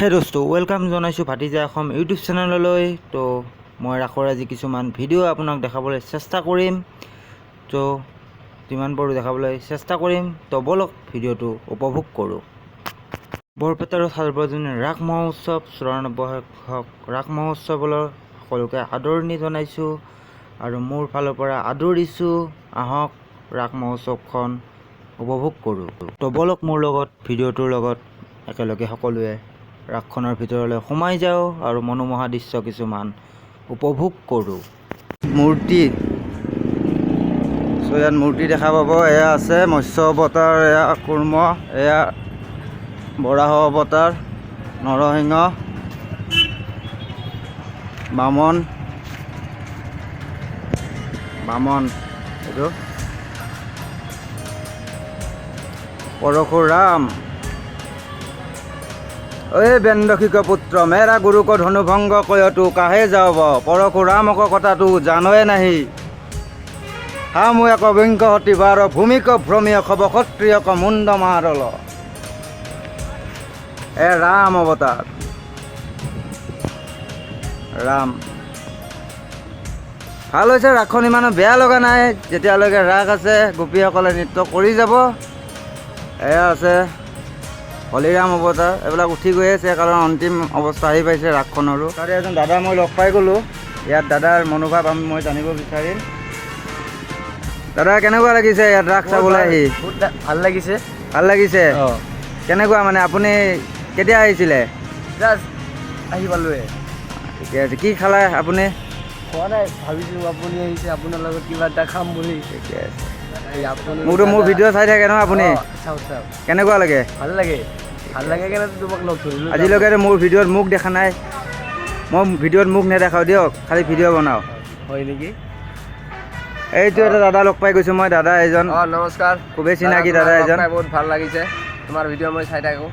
হে দোস্ত, welcome জনাইছোঁ ভাতিজা অসম ইউটিউব চেনেললৈ। তো মই ৰাসৰ আজি কিছুমান ভিডিঅ' আপোনাক দেখাবলৈ চেষ্টা কৰিম। তো যিমান পাৰোঁ দেখাবলৈ চেষ্টা কৰিম। তো ব'লক, ভিডিঅ'টো উপভোগ কৰোঁ। বৰপেটাৰ সাৰ্বজনীন ৰাস মহোৎসৱ 94 সংখ্যক ৰাস মহোৎসৱলৈ সকলোকে আদৰণি জনাইছোঁ আৰু মোৰ ফালৰ পৰা আদৰিছোঁ। আহক, ৰাস মহোৎসৱখন উপভোগ কৰোঁ। তো ব'লক, মোৰ লগত ভিডিঅ'টোৰ লগত একেলগে সকলোৱে ৰাসখনৰ ভিতৰলৈ সোমাই যাওঁ আৰু মনোমোহা দৃশ্য কিছুমান উপভোগ কৰোঁ। মূৰ্তি। চ' ইয়াত মূৰ্তি দেখা পাব। এয়া আছে মৎস্য অৱতাৰ, এয়া কুৰ্ম, এয়া বৰাহ অৱতাৰ, নৰসিংহ, বামন, বামন, এইটো পৰশুৰাম। ঐ বেন্দশিক পুত্ৰ, মেৰা গুৰুক ধনুভংগ কয়তো কাহে যাব? পৰশুৰামক কথাটো জানয়ে নাহি। হামু এক বিংশ বাৰ ভূমিক ভ্ৰমীয় খব ক্ষত্ৰিয়ক মুণ্ড মাৰল। এ ৰাম অৱতাৰ, ৰাম। ভাল হৈছে ৰাসখন, ইমানো বেয়া লগা নাই। যেতিয়ালৈকে ৰাস আছে, গোপীসকলে নৃত্য কৰি যাব। এয়া আছে হলিৰাম অৱতাৰ। এইবিলাক উঠি গৈ আছে, কাৰণ অন্তিম অৱস্থা আহি পাইছে ৰাসখনৰো। তাৰে এজন দাদা মই লগ পাই গ'লোঁ ইয়াত। দাদাৰ মনোভাৱ মই জানিব বিচাৰিম। দাদা, কেনেকুৱা লাগিছে ইয়াত ৰাস চাবলৈ আহি? বহুত ভাল লাগিছে। ভাল লাগিছে? কেনেকুৱা মানে, আপুনি কেতিয়া আহিছিলে? জাষ্ট আহি পালোৱে। ঠিকে আছে। কি খালে আপুনি? খোৱা নাই, ভাবিছোঁ আপুনি আহিছে, আপোনাৰ লগত কিবা এটা খাম বুলি। ঠিকে আছে। এই আপুনি। মোৰতো মোৰ ভিডিঅ' চাই থাকে ন আপুনি? চাওঁ চাওঁ। কেনেকুৱা লাগে? ভাল লাগে, ভাল লাগে। কেনে তোমাক লগ ধৰিলোঁ। আজিলৈকে মোৰ ভিডিঅ'ত মোক দেখা নাই। মই ভিডিঅ'ত মোক নেদেখাওঁ দিয়ক, খালি ভিডিঅ' বনাওঁ। হয় নেকি? এইটো এটা দাদা লগ পাই গৈছোঁ মই। দাদা এজন। অঁ, নমস্কাৰ। খুবেই চিনাকি দাদা, দাদা তোমাক লগ এজন। পাই বহুত ভাল লাগিছে। তোমাৰ ভিডিঅ' মই চাই থাকোঁ।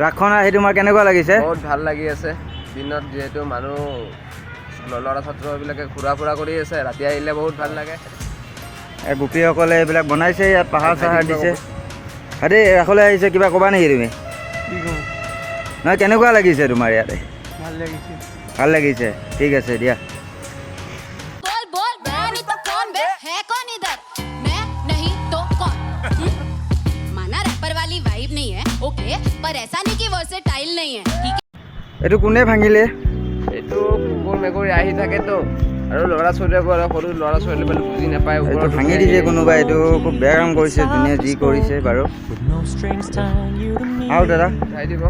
ৰাসখন আহি তোমাৰ কেনেকুৱা লাগিছে? বহুত ভাল লাগি আছে। দিনত যিহেতু মানুহ, ল'ৰা ছাত্ৰবিলাকে ঘূৰা ফুৰা কৰি আছে, ৰাতি আহিলে বহুত ভাল লাগে। এই গোপীসকলে এইবিলাক বনাইছে ইয়াত, পাহাৰ চাহাৰ দিছে। আৰে, ৰাসলৈ আহিছে, কিবা ক'বা নেকি তুমি? কি কম? নহয়, কেনেকুৱা লাগিছে তোমাৰ ইয়াতে? ভাল লাগিছে। ভাল লাগিছে। ঠিক আছে দিয়া। बोल बोल, मैं नहीं तो कौन बे? है कौन इधर? मैं नहीं तो कौन, हम्म? माना रैपर वाली वाइब नहीं है, ओके, पर ऐसा नहीं कि वर्सेटाइल नहीं है, ठीक है? এইটো কোনে ভাঙিলে? এইটো কুকুৰ মেকুৰী আহি থাকেতো আৰু ল'ৰা ছোৱালীবোৰ, সৰু ল'ৰা ছোৱালীবোৰ বুজি নাপায়। এইটো ওপৰত ভাঙি উঠি দিছে আহি। কোনোবাই। এইটো খুব বেয়া কাম কৰিছে, যোনে যি কৰিছে বাৰু। With no strings tying you to me. আৰু দাদা। উঠাই দিব।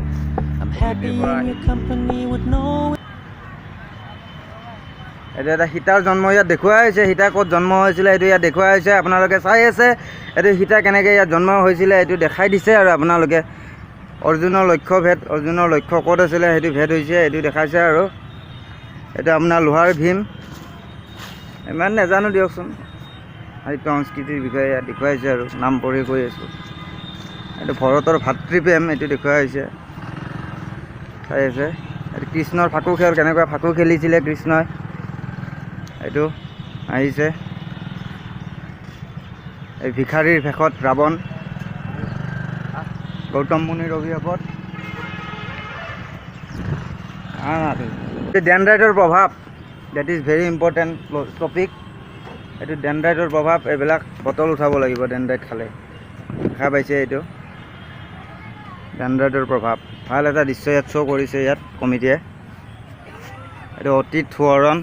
I'm happy in your company with no এইটো এটা সীতাৰ জন্ম ইয়াত দেখুওৱা হৈছে। সীতা ক'ত জন্ম হৈছিলে, সেইটো ইয়াত দেখুওৱা হৈছে। আপোনালোকে চাই আছে, এইটো সীতা কেনেকৈ ইয়াত জন্ম হৈছিলে, এইটো দেখাই দিছে। আৰু আপোনালোকে অৰ্জুনৰ লক্ষ্য ভেদ, অৰ্জুনৰ লক্ষ্য ক'ত আছিলে, সেইটো ভেদ হৈছে, এইটো দেখাইছে। আৰু এইটো আপোনাৰ লোহাৰ ভীম। ইমান নাজানো দিয়কচোন, সাহিত্য সংস্কৃতিৰ বিষয়ে ইয়াত দেখুৱাইছে আৰু নাম পঢ়ি গৈ আছোঁ। এইটো ভৰতৰ ভাতৃপ্ৰেম, এইটো দেখুওৱা হৈছে। চাই আছে, এইটো কৃষ্ণৰ ফাকু খেল, কেনেকুৱা ফাকু খেলিছিলে কৃষ্ণই, এইটো আহিছে। এই ভিখাৰীৰ ভেষত ৰাৱণ, গৌতম মুনিৰ অভিশাপত। ডেণ্ড্ৰাইটৰ প্ৰভাৱ, that is very important topic. এইটো ডেণ্ড্ৰাইটৰ প্ৰভাৱ। এইবিলাক বটল উঠাব লাগিব ডেণ্ড্ৰাইট খালে। দেখা পাইছে, এইটো ডেণ্ড্ৰাইটৰ প্ৰভাৱ। ভাল এটা দৃশ্য ইয়াত শ্ব' কৰিছে ইয়াত কমিটিয়ে। এইটো অতীত সোঁৱৰণ।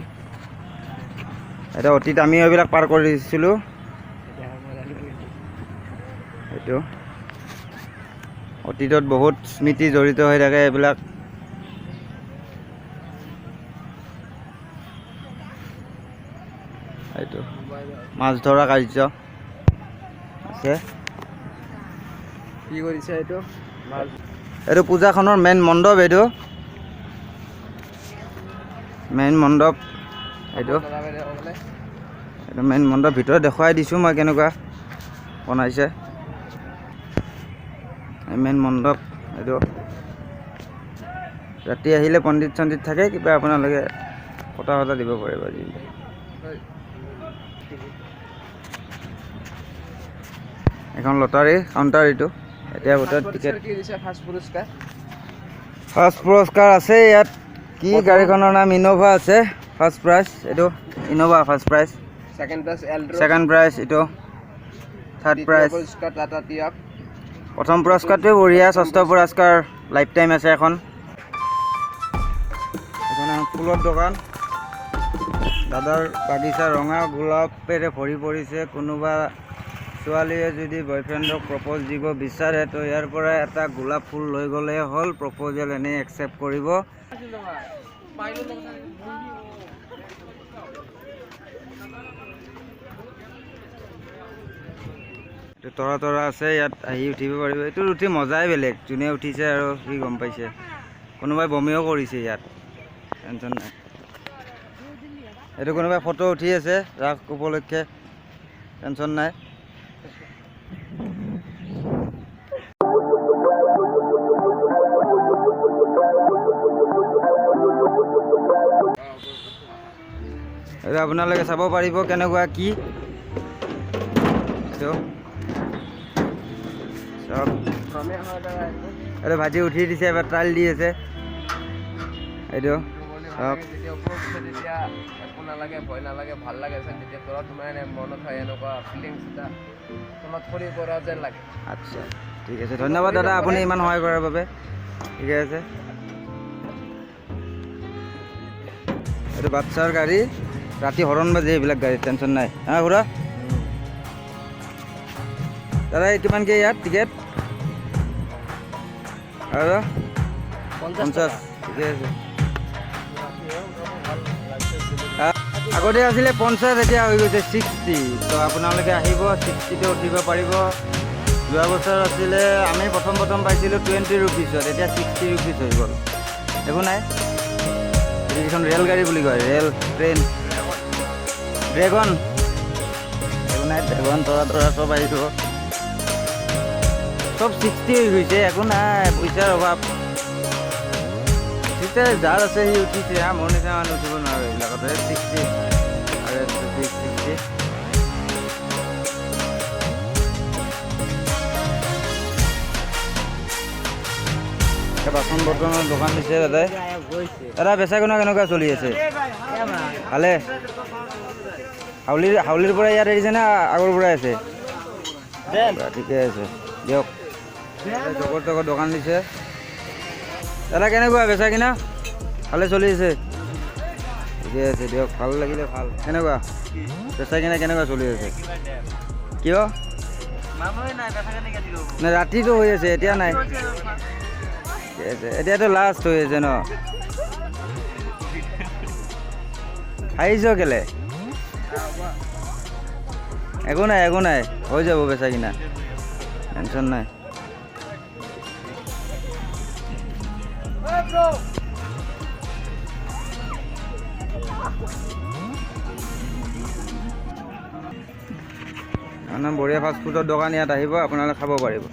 এইটো অতীত, আমি এইবিলাক পাৰ কৰিছিলোঁ। এইটো অতীতত বহুত স্মৃতি জড়িত হৈ থাকে এইবিলাক। এইটো মাছ ধৰা কাৰ্য আছে। কি কৰিছে এইটো মাছ? এইটো পূজাখনৰ মেইন মণ্ডপ। এইটো মেইন মণ্ডপ এইটো। দাদা বাইদেউসকলে। এইটো মেইন মণ্ডপ। ভিতৰত দেখুৱাই দিছোঁ মই কেনেকুৱা বনাইছে। এই মেইন মণ্ডপ এইটো। ৰাতি আহিলে পণ্ডিত চণ্ডিত থাকে, কিবা আপোনালোকে কথা চথা দিব পাৰিব। আজি এখন লটাৰী কাউণ্টাৰ এইটো। এতিয়া গোটেই টিকেট কি দিছে? ফাৰ্ষ্ট পুৰস্কাৰ। ফাৰ্ষ্ট পুৰস্কাৰ আছে ইয়াত। কি গাড়ীখনৰ নাম? ইন'ভা আছে ফাৰ্ষ্ট প্ৰাইজ। এইটো Innova first prize. Second prize Alto. Second prize এইটো, থাৰ্ড প্ৰাইজ। পুৰস্কাৰ টাটা টিয়াগ। প্ৰথম পুৰস্কাৰটোৱে বঢ়িয়া। ষষ্ঠ পুৰস্কাৰ লাইফ টাইম আছে। এখন এখন এখন ফুলৰ দোকান। দাদাৰ বাগিচা ৰঙা গোলাপেৰে ভৰি পৰিছে। কোনোবা ছোৱালীয়ে যদি বয়ফ্ৰেণ্ডক প্ৰপ'জ দিব বিচাৰে, তো ইয়াৰ পৰা এটা গোলাপ ফুল লৈ গ'লে হ'ল, প্ৰপ'জেল এনেই একচেপ্ট কৰিব। এইটো তৰা তৰা আছে, ইয়াত আহি উঠিব পাৰিব। এইটোত উঠি মজাই বেলেগ। যোনে উঠিছে আৰু সি গম পাইছে। কোনোবাই বমিও কৰিছে ইয়াত, টেনশ্যন নাই। এইটো কোনোবাই ফটো উঠি আছে ৰাস উপলক্ষে, টেনশ্যন নাই। এইটো আপোনালোকে চাব পাৰিব কেনেকুৱা কি। এইটো চাওক, এইটো ভাজি উঠি দিছে, এবাৰ ট্ৰাইল দি আছে। এইটো চাওক। যেতিয়া ওপৰত উঠে তেতিয়া একো নালাগে, ভয় নালাগে, ভাল লাগে। যেতিয়া তলত সোমাই মনত হয় এনেকুৱা ফিলিংছ এটা, তলত সৰি পৰা যেন লাগে। আচ্ছা, ঠিক আছে, ধন্যবাদ দাদা, আপুনি ইমান সহায় কৰাৰ বাবে। ঠিকে আছে। এইটো বাচ্ছাৰ গাড়ী, ৰাতি হৰণ বাজে এইবিলাক গাড়ী, টেনশ্যন নাই। হা খুৰা, দাদা, এই কিমানকৈ ইয়াত টিকেট? আৰু 50। ঠিকে আছে। আগতে আছিলে 50, এতিয়া হৈ গৈছে 60। তো আপোনালোকে আহিব, 60তে উঠিব পাৰিব। যোৱা বছৰ আছিলে, আমি প্ৰথম প্ৰথম পাইছিলোঁ 20 ৰুপিজত, এতিয়া 60 ৰুপিজ হৈ গ'ল। একো নাই। এইখন ৰেল গাড়ী বুলি কয়, ৰেল ট্ৰেইন ড্ৰেগন। একো নাই, ড্ৰেগন তৰা তৰা চব আহিব। চব 60 হৈ গৈছে। একো নাই, পইচাৰ অভাৱ। তেতিয়া যাৰ আছে সি উঠিছে। হা, মোৰ নিচিনা মানুহ উঠিব নোৱাৰোঁ এইবিলাকত। 60 আৰু 60। বাচন বৰ্তনৰ দোকান দিছে দাদাই। দাদা, বেচা কিনা কেনেকুৱা চলি আছে? ভালে। হাউলিৰ পৰা ইয়াত এৰিছে নে আগৰ পৰাই আছে? ঠিকে আছে দিয়ক। জগৰ তগৰ দোকান দিছে। দাদা, কেনেকুৱা বেচা কিনা? ভালে চলি আছে? ঠিকে আছে দিয়ক, ভাল লাগিলে ভাল। কেনেকুৱা বেচা কিনা কেনেকুৱা চলি আছে? কিয় নাই, ৰাতিটো হৈ আছে, এতিয়া নাই। ঠিকে আছে, এতিয়াতো লাষ্ট হৈ আছে ন। আহিছ কেলে? একো নাই, একো নাই, হৈ যাব বেচা কিনা, টেনশ্যন নাই। মানে বঢ়িয়া ফাষ্টফুডৰ দোকান, ইয়াত আহিব আপোনালোকে খাব পাৰিব।